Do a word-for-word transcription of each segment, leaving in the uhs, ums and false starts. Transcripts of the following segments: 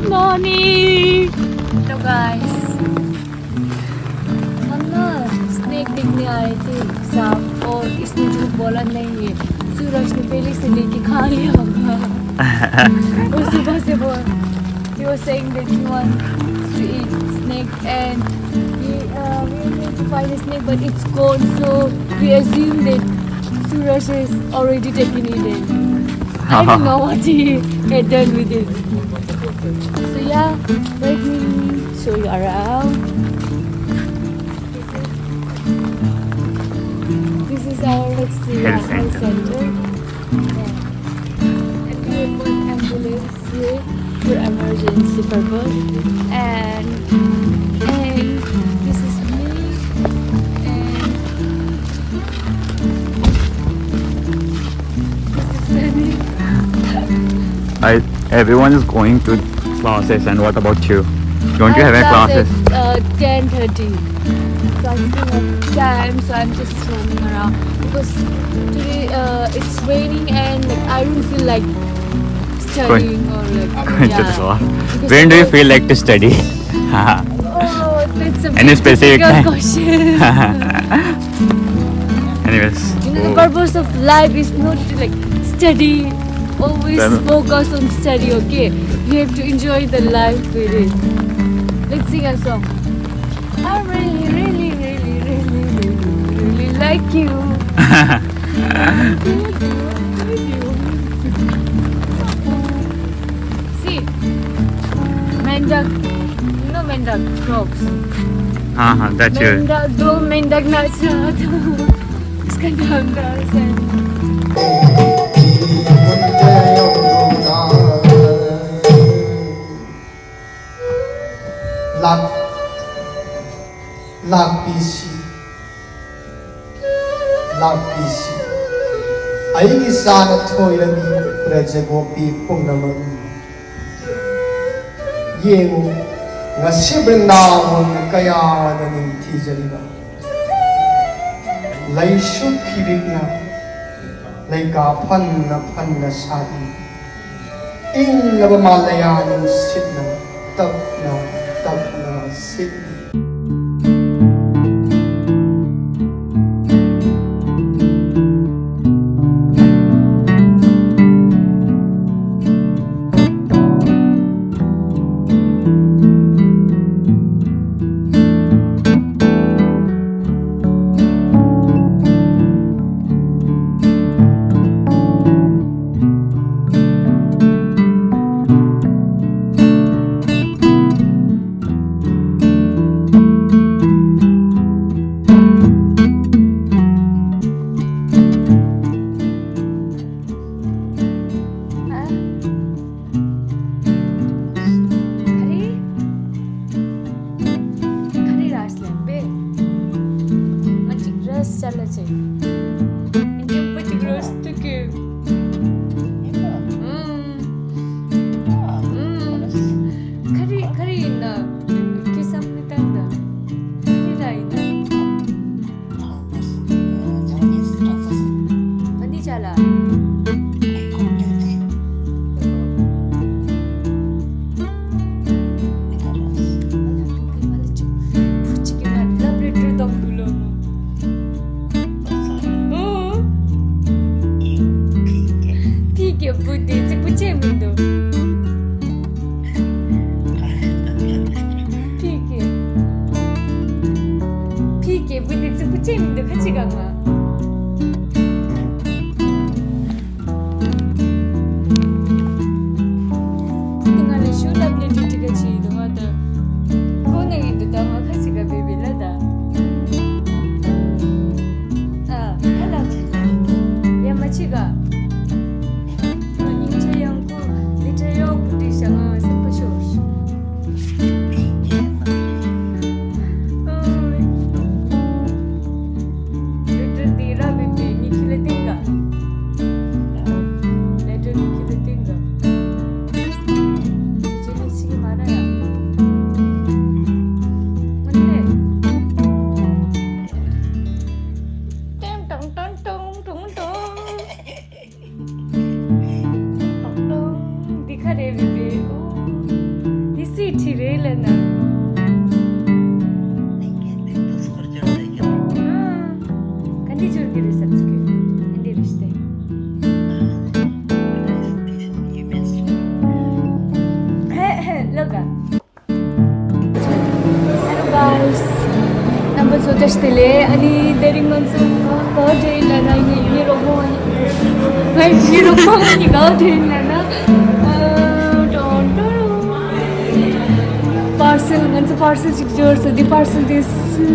Morning. Hello guys. हम ना स्नेक देखने आए थे, सांप, और इसने झूठ बोला नहीं है। सूरज ने पहले से लेके खा लिया होगा। वो सुबह से बोल, he was saying that he wants to eat snake and we, uh, we were going to find a snake, but it's gone, so we assume that Suraj has already taken it in. I don't know what he had done with it. So yeah, let me show you around. This is our, let's see, yeah, health center. Yeah. And we have one ambulance here for emergency purpose. And, and this is me. And this is Sunny. I, everyone is going to classes, and what about you? Don't you I have any have class classes? At, uh, ten thirty. So I still have time, so I'm just roaming around. Because today, uh, it's raining and, like, I don't feel like studying or, like, going to the class. Because when do you feel like to study? Oh, that's a very difficult question. Anyways. You know, the purpose of life is not to, like, study. Always focus on study, okay? You have to enjoy the life with it. Let's sing a song. I really, really, really, really, really, really like you. See, Mendak, you know Mendak, Crocs. हाँ हाँ, that's your. Mendak, दो मेंढक नाच रहा था। उसका नाम था सैनी। ꯂꯥꯛ- ꯂꯥꯛꯄꯤꯁꯤ, ꯂꯥꯛꯄꯤꯁꯤ꯫ ꯑꯩꯒꯤ ꯆꯥꯅ ꯊꯣꯏꯔꯕꯤ ꯄ꯭ꯔꯖꯥꯒꯣꯄꯤ ꯄꯨꯝꯅꯃꯛ꯫ ꯌꯦꯡꯉꯨ, ꯉꯁꯤ ꯕ꯭ꯔꯤꯟꯗꯥꯕꯟ ꯀꯌꯥꯗ ꯅꯤꯡꯊꯤꯖꯔꯤꯕ꯫ ꯂꯩꯁꯨ ꯈꯤꯕꯤꯛꯅ ꯂꯩꯀꯥ ꯐꯟꯅ ꯐꯟꯅ ꯁꯥꯠꯂꯤ꯫ ꯏꯪꯂꯕ ꯃꯥꯂꯌꯥ ꯅꯨꯡꯁꯤꯠꯅ ꯇꯞꯅ ꯇꯞꯅ ꯁꯤꯠꯂꯤ꯫ ཁ་རི། ཁ་རི་ར་སླེབས་པས། ང་གཅིག་རེས་བྱ་ལ་བྱེད། ཨིན་ཇི་པ་གཅིག་རེས་ཐུག་གི། ཨུམ། ཨུམ། ཁ་རི་ཁ་རི་ཡིན་ན། ཁེ་བསམ་མི་བཏང་ད། ཁ་རི་ར་ཡིན་ན། ཨ་ནི་ཅ་ལ། ཕི་གི་བུ་དེ་གཅིག་པུ་ཅེས་མི་འདུག་ཕི་གི། ཕི་གི་བུ་དེ་གཅིག་པུ་ཅེས་མི་འདུག་ཁ་ཅིག་ག་ང་། དེ་ང་ལ་ཞུ་ལབ་ལེ་ཏི་ཏི་ག་ཅི་ཡིན་འདུག་ང་ད། ཁོ་ན་ཡིན་འདུག་ད་ང་ཁ་ཅིག་ག་བེ་བེ་ལ་ད། ཨ། ཁ་ལ། ཡ་མ་ཅིག་ག་ང་སྙིང་རྗེ། བཀྲ་ཤིས་བདེ་ལེགས། ཨ་ནི་དེ་རིང་ང་ཚོ་ག་པར་འགྲོ་ཡིན་ལབ་ན། ངའི་ངའི་རོགས་པ་ང་ཡིན། ངའི་རོགས་པ་ང་ཡིན་ག་པར་འགྲོ་ཡིན་ལབ་ན། ཨ། ཏོང་ཏོ་རོ། པར་སེལ། ང་ཚོ་པར་སེལ་ཅིག་འབྱོར་སོང་། འདི་པར་སེལ་དེ་སུ་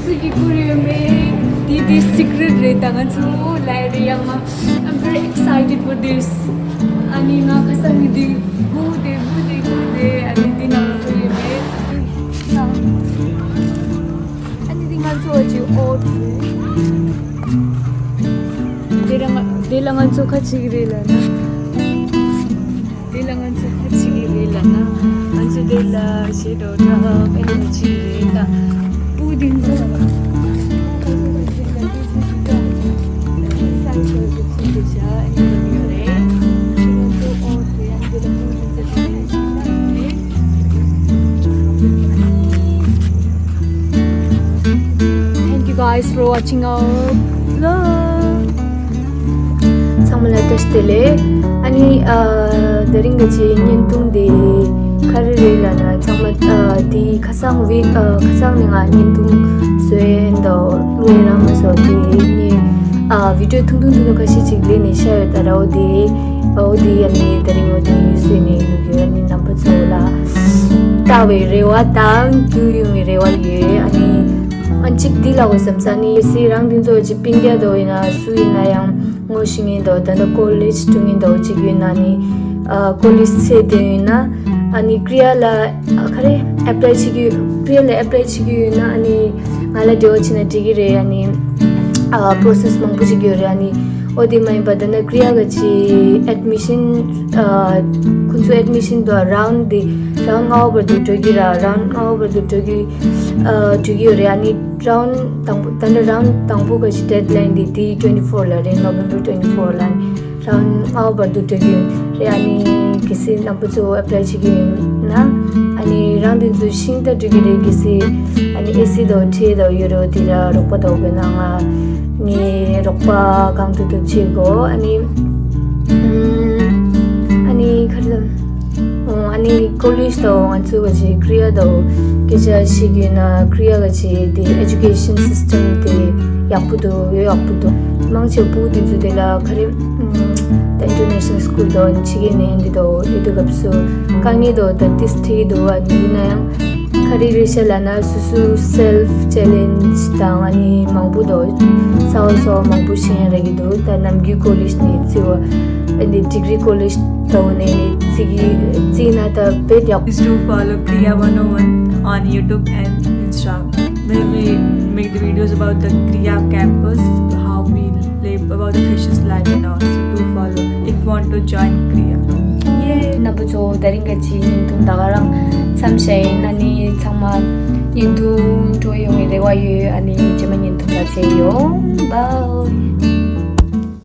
སུ་གིས་བསྐུར་ཡོད་མེད། འདི་འདི་སི་ཀི་རེཊ་རེད། ད་ང་ཚོ་ལབ་ཡ་རེད། ཡང་ང་I'm very excited for this. ཨ་ནི་ང་ཁ་སང་ནས་འདི་སྒུག་བསྡད་སྒུག་བསྡད་སྒུག་བསྡད། ཨ་ནི་འདི་ནང་ལ་ཐོན་ཡོད་མེད། ཨ་ནི་འདི་ང་ཚོ་ཅིག་ཨོ་ཐུ། འདི་ལ་ང་འདི་ལ་ང་ཚོ་ཁ་ཅིག་རེད་ལབ་ན། འདི་ལ་ང་ཚོ་ཁ་ཅིག་རེད་ལབ་ན། ང་ཚོ་འདི་ལ་ཞེ་དྲག་ཨེ་ཁ་ཅིག་རེད་ད། སྤུ་འདི་ཚོ་ས་ཁོ་གི་ཚིག་འདི་བྱ་ཨེ་ཁ་ཡོད་རེད། ང་ཚོ་ཨོ་ཐུ་ཡང་འདི་ལ་སྤུ་འདི་ཚོ་ཞེ་དྲག་ཨེ་ཁ་རེད། Thank you guys for watching our vlog. ཚང་མ་ལ་བཀྲ་ཤིས་བདེ་ལེགས། ཨ་ནི་ཨ། དེ་རིང་གི་ཅིག་བརྙན་ཐུང་དེ་ག་རེ་རེད་ལབ་ན། ཚང་མ་ཨ། དེ་ཁ་སང་བི་ཨ། ཁ་སང་ནས་ང་བརྙན་ཐུང་བཟོས་འདུག་བླུགས་ཡ་རག་མ་སོང་། དེ་ངས་ཨ། བི་ཌི་ཡོ་ཐུང་ཐུང་ཐུང་ཐུང་ཁ་ཤས་ཅིག་ལེན་ནས་བཞག་ཡོད། ད་ར་འོ་དེ་འོ་དེ་ཡ་ནི་དེ་རིང་འོ་དེ་བཟོས་ནས་བླུགས་ཡོད། ཨ་ནི་རྣམ་པ་ཚོ་ལ་ལྟ་བའི་རེ་བ་དང་བསྐྱུར་ཡོང་བའི་རེ་བ་ཡོད། ཨ་ནི་ཨ། གཅིག་འདི་ལབ་དགོས་བསམ་ས་ནི། སི་རང་འདི་ཚོ་ཅིག་སྤུན་ཀྱག་དོ་ཡིན་ན་སུ་ཡིན་ན་ཡང་ངོ་ཤེས་མཁན་དོ། ད་ལྟ་ཀོ་ལེཇ་འགྲོ་མཁན་དོ་ཅིག་ཡོད་ན་ནི། ཨ། ཀོ་ལེཇ་ཚར་བསྡད་ཡོད་ན། ཨ་ནི་ཀྲི་ཡ་ལ་ཨ། ག་རེ་ཨེབ་ལའི་བྱེད་ཀྱི་ཡོད། ཀྲི་ཡ་ལ་ཨེབ་ལའི་བྱེད་ཀྱི་ཡོད་ན། ཨ་ནི་ང་ལ་འབྲེལ་བ་བྱས་ན་འགྲིག་གི་རེད། ཨ་ནི་ཨ། པོ་རོ་སེ་སི་མང་པོ་ཅིག་ཡོད་རེད། ཨ་ནི་འོ་དེ་མ་ཡིན་པ་ད་ནི་ཀྲི་ཡ་གི་ཅིག་ཨེཌ་མི་ཤན། ཨ། ཁོང་ཚོ་ཨེཌ་མི་ཤན་དོ་རའུན་ཌི་དེ་རའུན་ཌི་ལྔ་པ་བར་དུ་འགྲོ་གི་ར། རའུན་ཌི་ལྔ་པ་བར་དུ་འགྲོ་གི་ཨ། འགྲོ་གི་ཡོད་རེད། ཨ་ནི་རའུན་ཌི་དང་པོ། ད་ནི་རའུན་ཌི་དང་པོ་གི་ཅིག་ཌེཌ་ལའིན་དེ་དེ་ཊུ་ཝེན་ཊི་ཕོར་ལ་རེད། ནོ་ཝེམ་བར་ཊུ་ཝེན་ཊི་ཕོར་ལ། ཨ་ནི་རའུན་ཌི་ལྔ་པ་བར་དུ་འགྲོ་གི་ཡོད་རེད། ཨ་ནི་གལ་སྲིད་རྣམ་པ་ཚོ་ཨེབ་ལའི་བྱེད་ཀྱི་ཡོད་ན། ཨ་ནི་རང་དེ་ཚོ་ཤིང་རྟ་འགྲོ་གི་རེད། གལ་སྲིད་ཨ་ནི་ཨེ་སི་དང་ཁྲལ་དང་ཡོད་རེད། དེ་ལ་རོགས་པ་དང་དགོས་ན་ང་ངས་རོགས་པ་གང་ཐུབ་ཐུབ་བྱེད་གོ། ཨ་ནི་ཨམ། ཨ་ནི་ག་རེ་ལབ། ཨོ། ཨ་ནི་ཀོ་ལེཇ་དང་ང་ཚོ་གི་ཅིག་ཀྲི་ཡ་དང་སྐད་ཆ་བཤད་ཀྱི་ཡོད་ན། ཀྲི་ཡ་གི་ཅིག་དེ་ཨེ་ཇུ་ཀེ་ཤན་སིས་ཊམ་དེ་ཡག་པོ་འདུག་ཡོད། ཡག་པོ་འདུག་མང་ཆེ་བ་སྤུ་གུ་དེ་ཚོ་དེ་ལ་ག་རེ། ཨམ། ད་ཨིན་ཊར་ནེ་ཤ་ནལ་སི་ཀུལ་དང་ཕྱི་རྒྱལ་ནས་འདི་དང་ཨེ་འདྲ་སྐབས་སུ་དཀའ་ངལ་དང་ད་ཏིས་ཐེ་འདུག་ཨ་ནི་ཡིན་ན་ཡང་ག་རེ་རེད་ཤག་ལབ་ན། སོ་སོ་སེལཕ་ཅེ་ལེན་ཇི་དང་ཨ་ནི་མང་པོ་འདུག་གསར་པ་སོགས་མང་པོ་ཤེས་ཡ་རག་གི་འདུག་ད་ནམ་རྒྱུན་ཀོ་ལེཇ་ནས་བརྩི་བ། ཨ་ནི་ཌིག་རི་ཀོ་ལེཇ་དང་ནས་ནས་བརྩི་གི་བརྩིས་ན་ད་དཔེ་ཡག Please do follow Kriya one oh one on YouTube and Instagram. We will make the videos about the Kriya campus, how we live, about the freshers' life and all. So do follow if you want to join Kriya. ཡེ། རྣམ་པ་ཚོ་དེ་རིང་གི་ཅིག་བརྙན་ཐུང་ད་ག་རང་མཚམས་བཞག་ཡིན། ཨ་ནི་ཚང་མ་བརྙན་ཐུང་སྤྲོ་ཡོང་བའི་རེ་བ་ཡོད། ཨ་ནི་རྗེས་མ་བརྙན་ཐུང་ལ་མཇལ་ཡོང་། Bye.